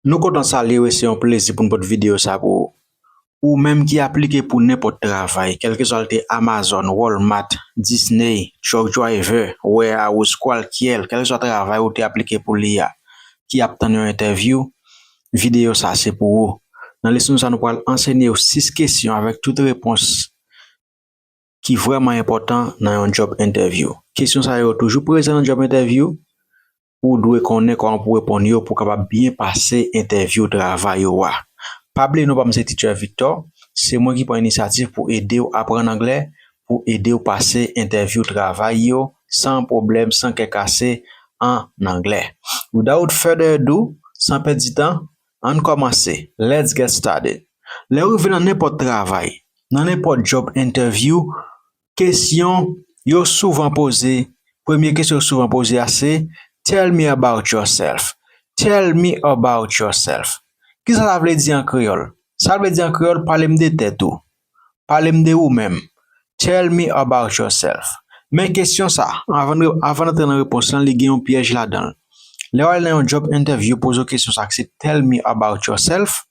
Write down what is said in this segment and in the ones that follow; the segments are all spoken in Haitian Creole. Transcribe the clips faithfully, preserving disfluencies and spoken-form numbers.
Nou kontan salye w e se yon plezi pou n pote videyo sa pou ou. Ou menm ki aplike pou nenpòt travay, kèlkeswa l te Amazon, Walmart, Disney, truck driver, warehouse, kwalkyèl, kèlkeswa travay ou te aplike pou li a, ki ap tann yon entèvyou, videyo sa se pou ou. Nan leson sa, nou pral ansenye w sis kesyon avèk tout repons ki vrèman enpòtan nan yon job interview. Kesyon sa yo toujou prezan nan job interview. Ou dwe konnen kòman pou reponn yo pou w kapab byen pase entèvyou travay ou a. Pa bliye non pa m se Teacher Victor, se mwen ki pran inisyativ pou ede w aprann anglè, pou ede w pase entèvyou travay yo san pwoblèm, san kè kase, an anglè. Without further ado, san pèdi tan, ann kòmanse. Let's get started. Lè w rive nan nenpòt travay, nan nenpòt job interview, kesyon yo souvan poze, premye kesyon yo souvan poze a se, "Tell me about yourself. Tell me about yourself." Kisa sa vle di an kreyòl? Sa vle di an kreyòl, "Pale m de tèt ou. Pale m de ou menm. Tell me about yourself." Men kesyon sa, avan n, avan n antre nan repons lan, li gen yon pyèj ladan l. Lè w al nan yon job interview, yo poze w kesyon sa ki se, "Tell me about yourself."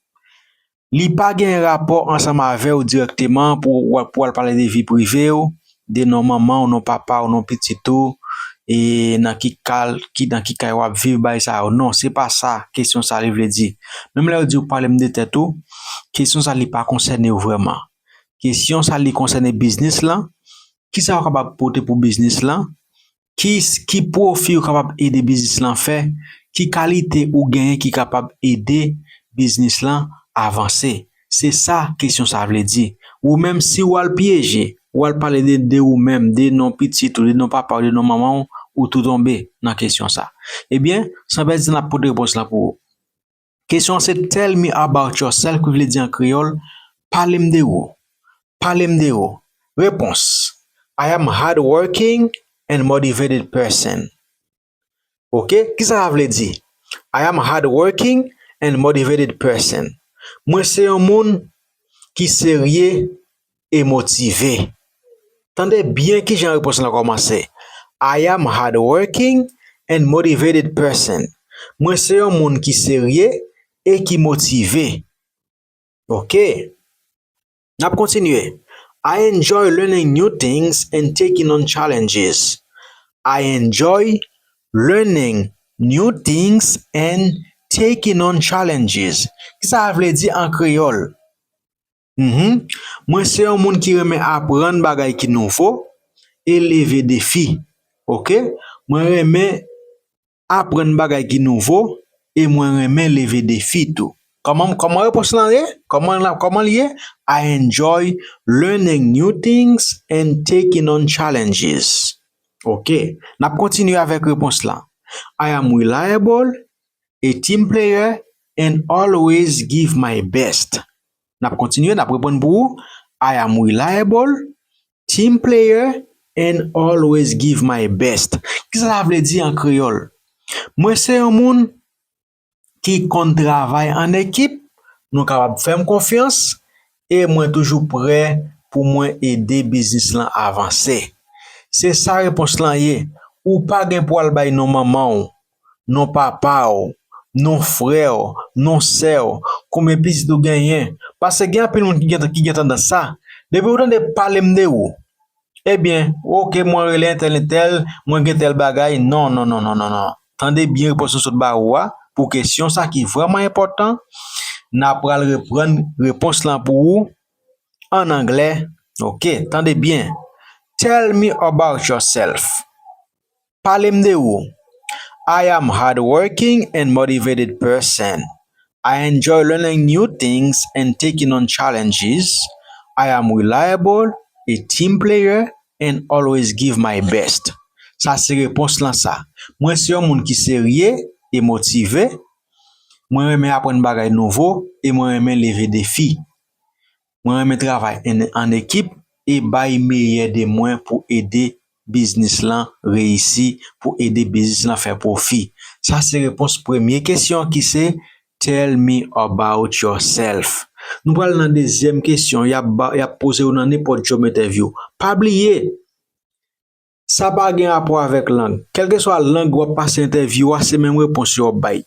Li pa gen rapò ansanm avè w dirèkteman pou w, pou w al pale de vi prive w, de non manman w, non papa w, non pitit ou, e nan ki kal, ki, nan ki kay w ap viv, bagay sa yo. Non, se pa sa kesyon sa li vle di. Menm lè yo di w pale m de tèt ou, kesyon sa li pa konsène w vrèman. Kesyon sa li konsène biznis lan, kisa w kapab pote pou biznis lan, ki, ki pwofi ou kapab ede biznis lan fè, ki kalite ou genyen ki kapab ede biznis lan avanse. Se sa kesyon sa vle di. Ou menm, si w al pyeje, w al pale de, de ou menm, de non pitit ou, de non papa w, de non manman w, ou tou tonbe nan kesyon sa. Ebyen, san pèdi tan, n ap pote repons lan pou ou. Kesyon an se, "Tell me about yourself," ki vle di an kreyòl, "Pale m de ou. Pale m de ou." Repons, "I am hardworking and motivated person." Ok, kisa sa vle di? "I am hardworking and motivated person." Mwen se yon moun ki serye e motive. Tande byen kijan repons lan kòmanse. "I am hardworking and motivated person." Mwen se yon moun ki serye e ki motive. Ok. N ap kontinye. "I enjoy learning new things and taking on challenges." I enjoy learning new things and taking on challenges. Kisa sa vle di an kreyòl? Mhm. Mwen se yon moun ki renmen aprann bagay ki nouvo e leve defi. Ok? Mwen renmen aprann bagay ki nouvo e mwen renmen leve defi tou. Kòman, kòman repons lan ye? Kòman, kòman l ye? "I enjoy learning new things and taking on challenges." Ok. N ap kontinye avèk repons lan. "I am reliable, a team player, and always give my best." N ap kontinye, n ap reprann pou ou. "I am reliable, team player, and always give my best." Kisa sa vle di an kreyòl? Mwen se yon moun ki konn travay an ekip, nou kapab fè m konfyans, e mwen toujou prè pou mwen ede biznis lan avanse. Se sa repons lan ye. Ou pa gen pou al bay non manman w, non papa w, non frè w, non sè w, konbyen pitit ou genyen. Paske gen anpil moun ki gen, ki gen tandans sa. Depi ou tande pale m de ou, ebyen, ok, mwen rele entèl, entèl, mwen gen tèl bagay. Non, non, non, non, non, non. Tande byen repons nou sot ba ou a pou kesyon sa ki vrèman enpòtan. N a pral reprann repons lan pou ou an anglè. Ok, tande byen. Tell me about yourself. Pale m de ou. I am hardworking and motivated person. I enjoy learning new things and taking on challenges. I am reliable, a team player, and always give my best. Sa se repons lan sa. Mwen se yon moun ki serye e motive. Mwen renmen aprann bagay nouvo e mwen renmen leve defi. Mwen renmen travay an, an ekip e bay meyè de mwen pou ede biznis lan reyisi, pou ede biznis lan fè pwofi. Sa se repons premye kesyon ki se, "Tell me about yourself." Nou pral nan dezyèm kesyon, y ap ba, y ap poze w nan nenpòt job interview. Pa bliye, sa pa gen rapò avèk lang. Kèlkeswa lang w ap pase entèvyou a, se menm repons yo w ap bay.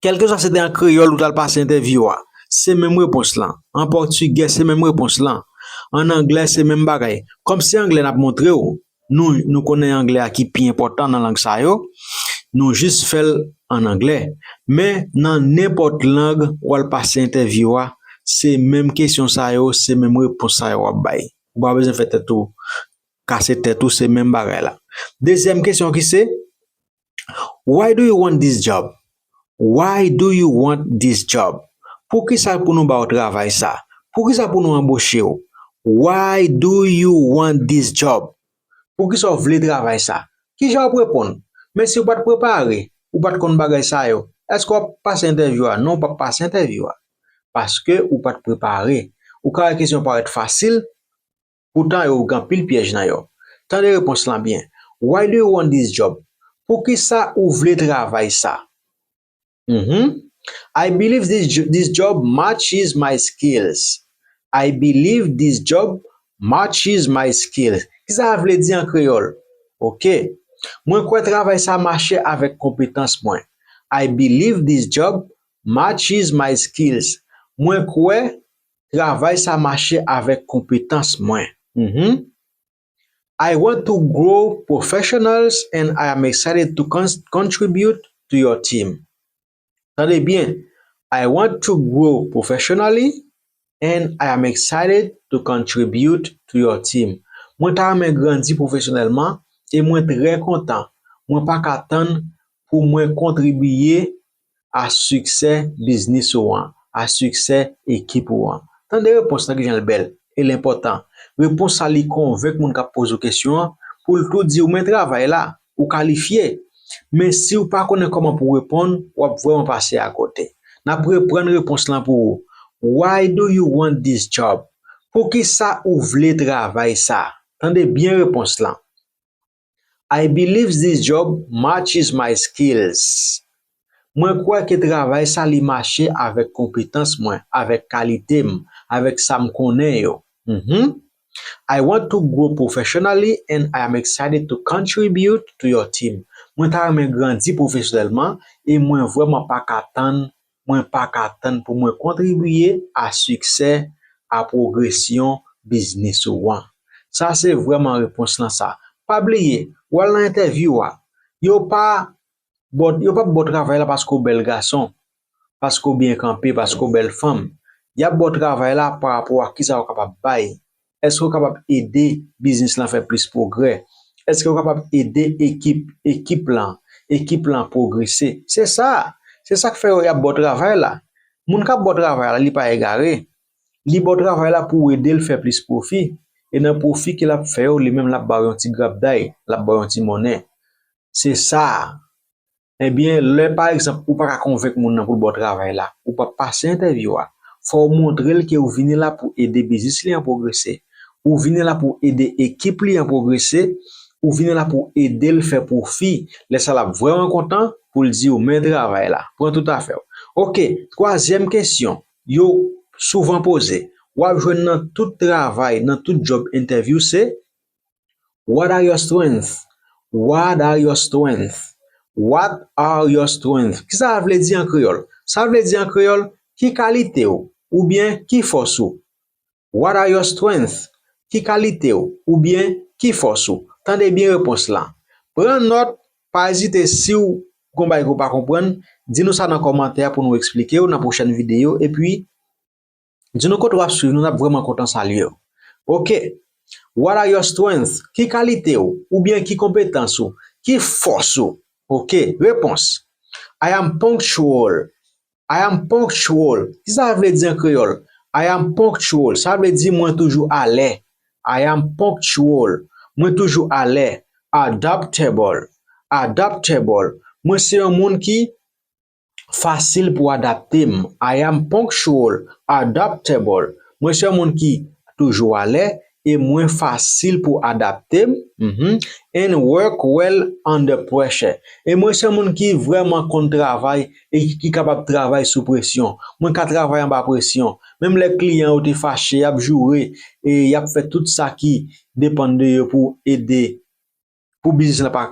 Kèlkeswa se te an kreyòl ou t al pase entèvyou a, se menm repons lan. An pòtigè, se menm repons lan. An anglè, se menm bagay. Kòm se anglè n ap montre w, nou, nou konnen anglè a ki pi enpòtan nan lang sa yo, nou jis fè l an anglè. Men nan nenpòt lang w al pase entèvyou a, se menm kesyon sa yo, se menm repons sa yo w ap bay. Ou pa bezwen fè tèt ou, kase tèt ou, se menm bagay la. Dezyèm kesyon ki se, Why do you want this job? Why do you want this job? Poukisa pou nou ba w travay sa? Poukisa pou nou anboche w? Why do you want this job? Poukisa w vle travay sa? Kijan w ap reponn? Men si w pa t prepare, ou pa t konn bagay sa yo, èske w ap pase entèvyou a? Non, ou p ap pase entèvyou a. Paske ou pa t prepare. Ou ka wè kesyon parèt fasil, poutan yo gen anpil pyèj nan yo. Tande repons lan byen. Why do you want this job? Poukisa ou vle travay sa? Mhm. I believe this, jo- this job matches my skills. I believe this job matches my skills. Kisa sa vle di an kreyòl? Ok. Mwen kwè travay sa mache avèk konpetans mwen. I believe this job matches my skills. Mwen kwè travay sa mache avèk konpetans mwen. Mhm. I want to grow professionals and I am excited to con- contribute to your team. Tande byen, I want to grow professionally and I am excited to contribute to your team. Mwen ta renmen grandi pwofesyonèlman e mwen trè kontan. Mwen pa ka tann pou mwen kontribiye a siksè biznis ou an, a siksè ekip ou an. Tande repons lan kijan l bèl e l enpòtan. Repons sa li konvenk moun k ap poze w kesyon an pou l tou di w men travay la, ou kalifye. Men si w pa konnen kòman pou w reponn, w ap vrèman pase akote. N ap reprann repons lan pou ou. Why do you want this job? Poukisa ou vle travay sa? Tande byen repons lan. I believe this job matches my skills. Mwen kwè ke travay sa li mache avèk konpetans mwen, avèk kalite m, avèk sa m konnen yo. Mhm. I want to grow professionally and I am excited to contribute to your team. Mwen ta renmen grandi pwofesyonèlman e mwen vrèman pa ka tann, mwen pa ka tann pou mwen kontribiye a siksè, a pwogresyon biznis ou an. Sa se vrèman repons lan sa. Pa bliye, w al nan entèvyou a. Yo pa ba w, yo p ap ba w travay la paske w bèl gason, paske w byen kanpe, paske w bèl fanm. Y ap ba w travay la pa rapò a kisa w kapab bay. Èske w kapab ede biznis lan fè plis pwogrè? Èske w kapab ede ekip, ekip lan, ekip lan pwogrese? Se sa. Se sa k fè yo, y ap ba w travay la. Moun k ap ba w travay la, li pa egare. Li ba w travay la pou w ede l fè plis pwofi. E nan pwofi ke l ap fè yo, li menm l ap ba w yon ti grapday, l ap ba w yon ti monnen. Se sa. Ebyen, lè pa egzanp, ou pa ka konvenk moun nan pou l ba w travay la, ou p ap pase entèvyou a. Fò w montre l ke w vini la pou ede biznis li an pwogrese. Ou vini la pou ede ekip li an pwogrese. Ou vini la pou ede l fè pwofi. Lè sa l ap vrèman kontan pou l di w men travay la. Pran tout afè w. Ok, twazyèm kesyon yo souvan poze. W ap jwenn nan tout travay, nan tout job interview se, What are your strengths? What are your strengths? What are your strengths? Kisa sa vle di an kreyòl? Sa vle di an kreyòl, ki kalite w, oubyen ki fòs ou? What are your strengths? Ki kalite w, oubyen ki fòs ou? Tande byen repons lan. Pran nòt, pa ezite si w gon bagay ke w pa konprann, di nou sa nan kòmantè a pou nou eksplike w nan pwochèn videyo, epi di nou kote w ap swiv nou, n ap vrèman kontan salye w. Ok. What are your strengths? Ki kalite w, oubyen ki konpetans ou, ki fòs ou? Ok. Repons. I am punctual. I am punctual. Kisa sa vle di an kreyòl? I am punctual. Sa vle di mwen toujou alè. I am punctual. Mwen toujou alè. Adaptable. Adaptable. Mwen se yon moun ki fasil pou adapte m. I am punctual, adaptable. Mwen se yon moun ki toujou alè e mwen fasil pou adapte m. Mhm. And work well under pressure. E mwen se yon moun ki vrèman konn travay e ki, ki kapab travay sou presyon. Mwen ka travay anba presyon. Menm lè kliyan yo te fache, y ap joure e y ap fè tout sa ki depann de yo pou ede, pou biznis la pa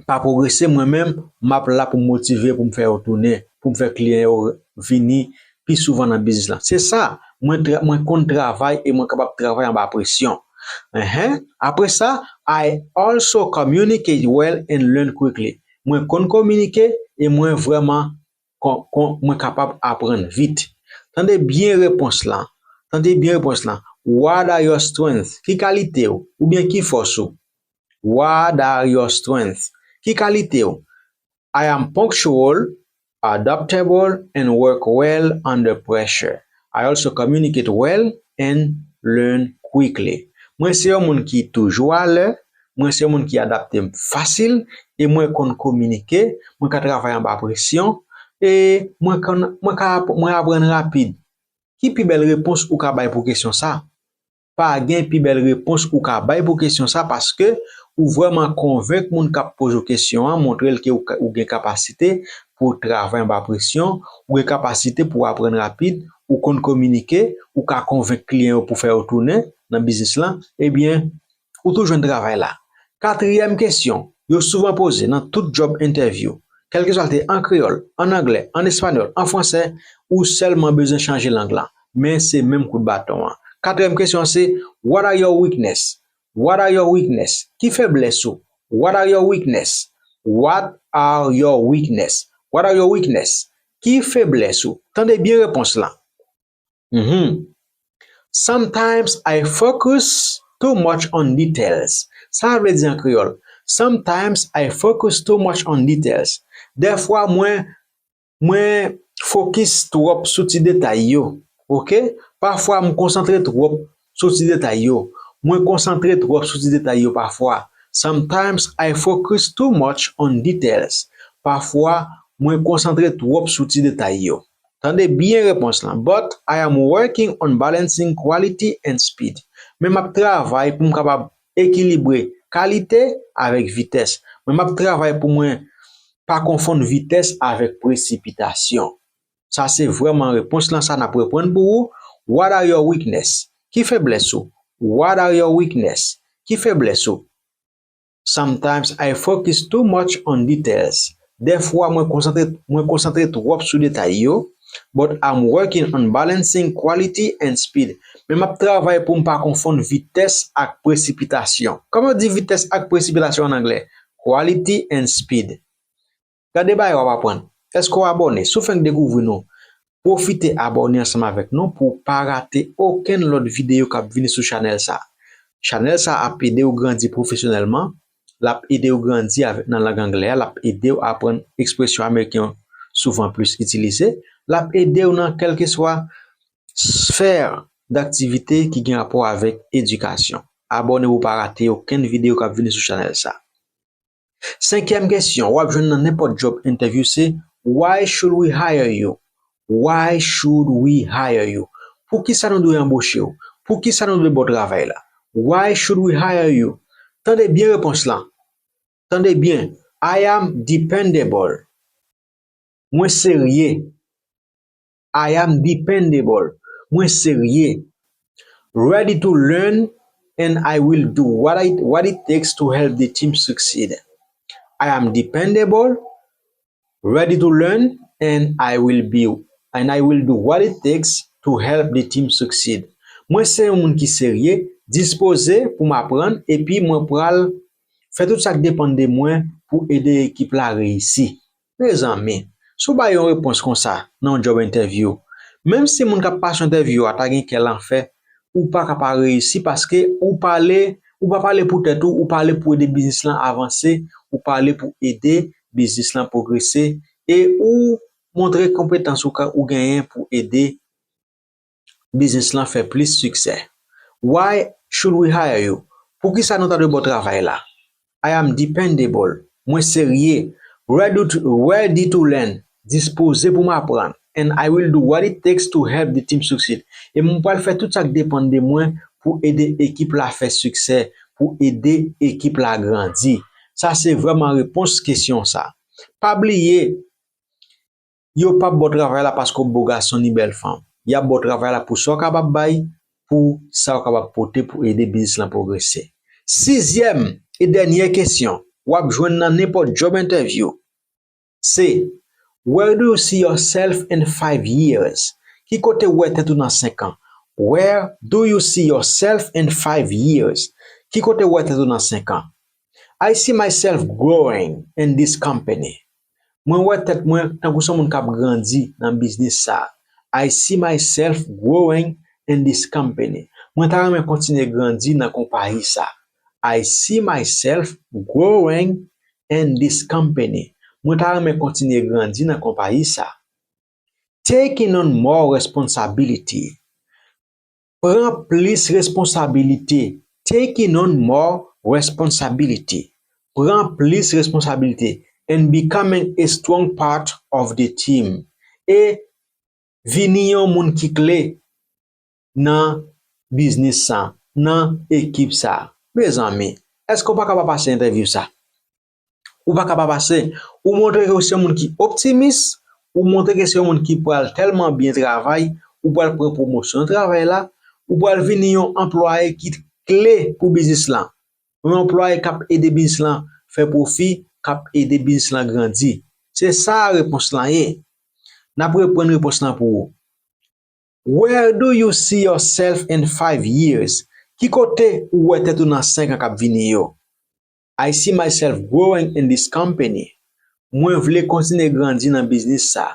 pa pwogrese, mwen menm, m ap la pou m motive, pou m fè yo tounen, pou m fè kliyan yo vini pi souvan nan biznis lan. Se sa, mwen, tra- mwen konn travay e mwen kapab travay anba presyon. Enhen. Apre sa, I also communicate well and learn quickly. Mwen konn kominike e mwen vrèman kon, kon, mwen kapab aprann vit. Tande byen repons lan. Tande byen repons lan. What are your strengths? Ki kalite w? Oubyen ki fòs ou? What are your strengths? Ki kalite w? I am punctual, adaptable, and work well under pressure. I also communicate well and learn quickly. Mwen se yon moun ki toujou alè, mwen se yon moun ki adapte m fasil, e mwen konn kominike, mwen ka travay anba presyon, e mwen konn, mwen ka ap- mwen aprann rapid. Ki pi bèl repons ou ka bay pou kesyon sa? Pa gen pi bèl repons ou ka bay pou kesyon sa, paske ou vrèman konvenk moun k ap poze w kesyon an, montre l ke ou, ka- ou gen kapasite pou w travay anba presyon, ou gen kapasite pou w aprann rapid, ou konn kominike, ou ka konvenk kliyan yo pou fè yo tounen nan biznis lan, ebyen, ou tou jwenn travay la. Katriyèm kesyon yo souvan poze nan tout job interview, kèlkeswa l te an kreyòl, an anglè, an espanyòl, an fransè, ou sèlman bezwen chanje lang lan, men se menm kout baton an. Katriyèm kesyon an se, what are your weakness? What are your weakness? Ki feblès ou? What are your weakness? What are your weakness? What are your weakness? Ki feblès ou? Tande byen repons lan. Mhm. Sometimes I focus too much on details. Sa vle di an kreyòl? Sometimes I focus too much on details. Dèfwa mwen, mwen fokis twòp sou ti detay yo. Oke? Pafwa m konsantre twòp sou ti detay yo. Mwen konsantre twòp sou ti detay yo pafwa. Sometimes I focus too much on details. Pafwa, mwen konsantre twòp sou ti detay yo. Tande byen repons lan. But I am working on balancing quality and speed. Men m ap travay pou m kapab ekilibre kalite avèk vitès. Men m ap travay pou mwen pa konfonn vitès avèk presipitasyon. Sa se vrèman repons lan, sa n ap reprann pou ou. What are your weakness? Ki feblès ou? What are your weakness? Ki feblès ou? Sometimes I focus too much on details. Dèfwa mwen konsantre, mwen konsantre twòp sou detay yo. But I'm working on balancing quality and speed. Men m ap travay pou m pa konfonn vitès ak presipitasyon. Kòman yo di vitès ak presipitasyon an anglè? Quality and speed. Gade bagay w ap aprann. Èske w abòne? Si w fenk dekouvri nou, pwofite abòne ansanm avèk nou pou w pa rate okenn lòt videyo k ap vini sou chanèl sa. Chanèl sa ap ede w grandi pwofesyonèlman, l ap ede w grandi avèk, nan lang anglè a, l ap ede w aprann ekspresyon ameriken yo souvan plis itilize, l ap ede w nan kèlkeswa sfè daktivite ki gen rapò avèk edikasyon. Abòne pou w pa rate okenn videyo k ap vini sou chanèl sa. Senkyèm kesyon w ap jwenn nan nenpòt job interview se, why should we hire you? Why should we hire you? Poukisa nou dwe anboche w? Poukisa nou dwe ba w travay la? Why should we hire you? Tande byen repons lan. Tande byen. I am dependable. Mwen serye. I am dependable. Mwen serye. Ready to learn and I will do what I, what it takes to help the team succeed. I am dependable, ready to learn and I will be, and I will do what it takes to help the team succeed. Mwen se yon moun ki serye, dispoze pou m aprann, epi mwen pral fè tout sa k depann de mwen pou ede ekip la reyisi. Mezanmi, si w bay yon repons konsa nan yon job interview, menm si moun k ap pase entèvyou a ta gen kè lanfè, ou pa ka pa reyisi paske ou pale, ou pa pale pou tèt ou, ou pale pou ede biznis lan avanse, ou pale pou ede biznis lan pwogrese, e ou montre konpetans ou ka, ou genyen pou ede biznis lan fè plis siksè. Why should we hire you? Poukisa nou ta dwe ba w travay la? I am dependable. Mwen serye. Ready to, ready to learn. Dispoze pou m aprann. And I will do what it takes to help the team succeed. E mwen pral fè tout sa k depann de mwen pou ede ekip la fè siksè, pou ede ekip la grandi. Sa se vrèman repons kesyon sa. Pa bliye, yo p ap ba w travay la paske w bo gason ni bèl fanm. Y ap ba w travay la pou sa w kapab bay, pou sa w kapab pote pou ede biznis lan pwogrese. Sizyèm e dènyè kesyon w ap jwenn nan nenpòt job interview. Se, where do you see yourself in five years? Ki kote w wè tèt ou nan senk an? Where do you see yourself in five years? Ki kote w wè tèt ou nan senk an? I see myself growing in this company. Mwen wè tèt mwen tankou se yon moun k ap grandi nan biznis sa. I see myself growing in this company. Mwen ta renmen kontinye grandi nan konpayi sa. I see myself growing in this company. Mwen ta renmen kontinye grandi nan konpayi sa. Taking on more responsibility. Pran plis responsabilite. Taking on more responsibility. Pran plis responsabilite. And becoming a strong part of the team. E vini yon moun ki kle nan biznis sa, nan ekip sa. Mezanmi, èske w pa ka pa pase entèvyou sa? Ou pa ka pa pase. Ou montre ke w se yon moun ki optimis, ou montre ke se yon moun ki pral tèlman byen travay, ou pral pran pwomosyon nan travay la, ou pral vini yon anplwaye ki kle pou biznis lan. Yon anplwaye k ap ede biznis lan fè pwofi, k ap ede biznis lan grandi. Se sa repons lan ye. N ap reprann repons lan pou ou. Where do you see yourself in five years? Ki kote ou wè tèt ou nan senk an k ap vini yo? I see myself growing in this company. Mwen vle kontinye grandi nan biznis sa.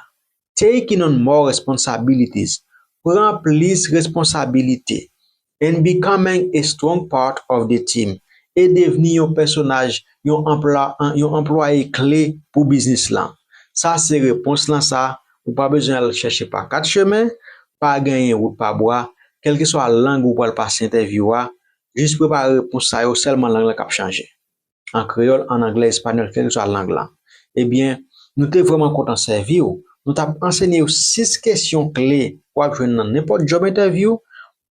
Taking on more responsibilities. Pran plis responsabilite. And becoming a strong part of the team. E devni yon pèsonaj, yon anplwa, yon anplwaye kle pou biznis lan. Sa se repons lan sa. Ou pa bezwen al chèche pa kat chemen, pa genyen wout pa bwa. Kèlkeswa lang ou pral pase entèvyou a, jis prepare repons sa yo, sèlman lang lan k ap chanje. An kreyòl, an anglè, espanyòl, kèlkeswa lang lan. Ebyen, nou te vrèman kontan sèvi w. Nou t ap ansenye w sis kesyon kle w ap jwenn nan nenpòt job interview.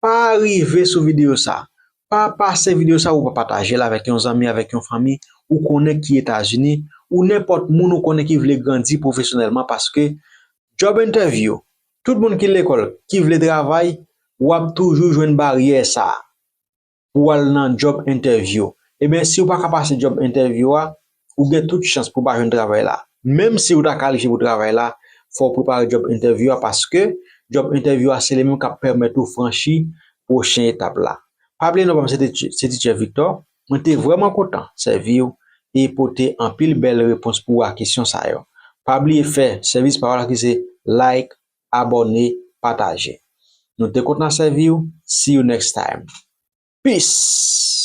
Pa rive sou videyo sa. Pa pase videyo sa pou w pa pataje l avèk yon zanmi, avèk yon fanmi ou konnen ki Etazini, ou nenpòt moun ou konnen ki vle grandi pwofesyonèlman, paske job interview, tout moun ki lekòl, ki vle travay, w ap toujou jwenn baryè sa a pou w al nan job interview. Ebyen, si w pa ka pase job interview a, ou gen tout chans pou w pa jwenn travay la. Menm si w ta kalifye pou travay la, fò w prepare job interview a, paske job interview a se li menm k ap pèmèt ou franchi pwochen etap la. Pa bliye non pa m se Teacher Victor, mwen te vrèman kontan sèvi w e pote anpil bèl repons pou ou a kesyon sa yo. Pa bliye fè sèvis pawòl la ki se like, abòne, pataje. Nou te kontan sèvi w. See you next time. Peace!